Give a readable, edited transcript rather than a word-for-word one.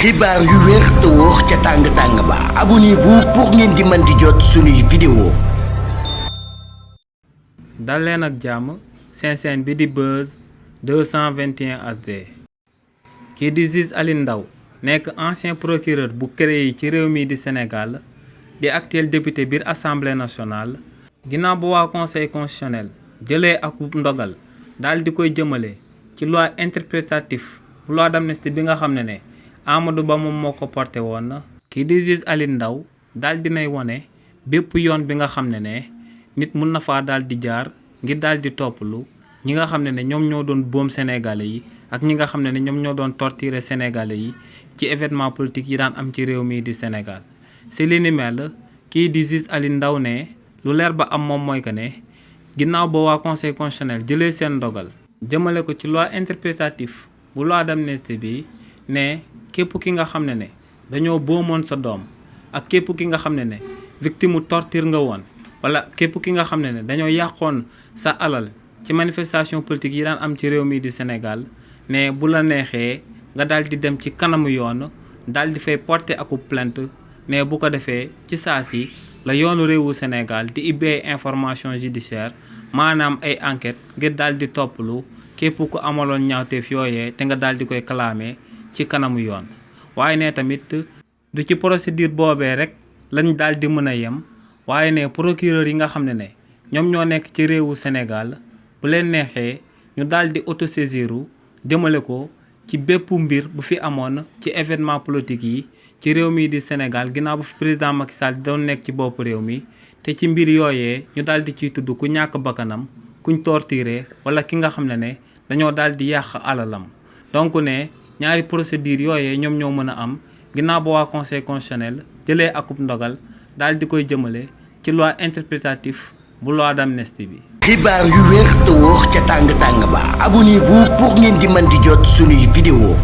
xibaar yu wér te wóor ca tàng-tàng ba abonnez-vous pour ngeen di mën di jot suñuy vidéo. dal leen ak jàmm seen chaîne bi di Buzz 221 HD. kii di juge Alioune Ndao nekk ancien procureur bu CREI ci réew mi di Sénégal di actuel député biir assemblée nationale ginnaaw bu waa conseil constitutionnel jëlee ak ndogal daal di koy jëmale ci loi interprétatif bu loi d'amnistie bi nga xam ne Amadou Ba moom moo ko porté woon. kii di juge Alioune Ndao daal dinay wone bépp yoon bi nga xam ne nit mun na faa daal di jaar ngir daal di toppalu ñi nga xam ne ñoom ñoo doon boom sénégalais yi ak ñi nga xam ne ñoom ñoo doon torturer sénégalais yi ci événement politique yi daan am ci réew mii di Sénégal. si li ni mel kii di juge Alioune Ndao ne lu leer ba am moom mooy que ne ginnaaw ba waa conseil constitutionnel jëlee seen ndogal jëmale ko ci loi interprétatif bu loi d'amnistie bi ne képp ki nga xam ne dañoo boomoon sa doom ak képp ki nga xam ne victime torture nga woon wala képp ki nga xam ne dañoo yàqoon sa alal ci manifestation politique yi daan am ci réew mi di Sénégal ne bu la neexee nga daal di dem ci kanamu yoon daal di fay porter aku plainte ne bu ko defee ci saa si la yoonu réewu Sénégal di ibbee information judiciaire maanaam ay enquête ngir daal di toppalu képp ku amaloon ñaawteef yooyee te nga daal di koy clamé ci kanamu yoon. waaye ne tamit du ci procédure boobee rek lañ daal di mën a yem waaye ne procureur yi nga xam ne ñoom ñoo nekk ci réewu Sénégal bu leen neexee ñu daal di autosaisiru jëmale ko ci bépp mbir bu fi amoon ci événement politique yi ci réew mi di Sénégal ginnaaw bu fi président Macky Sall doon nekk ci bopp réew mi te ci mbir yooyee ñu daal di ciy tudd ku ñàkk bakkanam kuñ torturé wala ki nga xam ne dañoo daal di yàq alalam. donc ne ñaari procédure yooyee ñoom ñoo mën a am ginnaaw ba waa conseil constitutionnel jëlee akub ndogal daal di koy jëmale ci loi interprétatif bu loi d'amnistie bi. xibaar yu wér te wóor ca tàng-tàng ba abonnez-vous pour ngeen di mën di jot suñuy vidéo.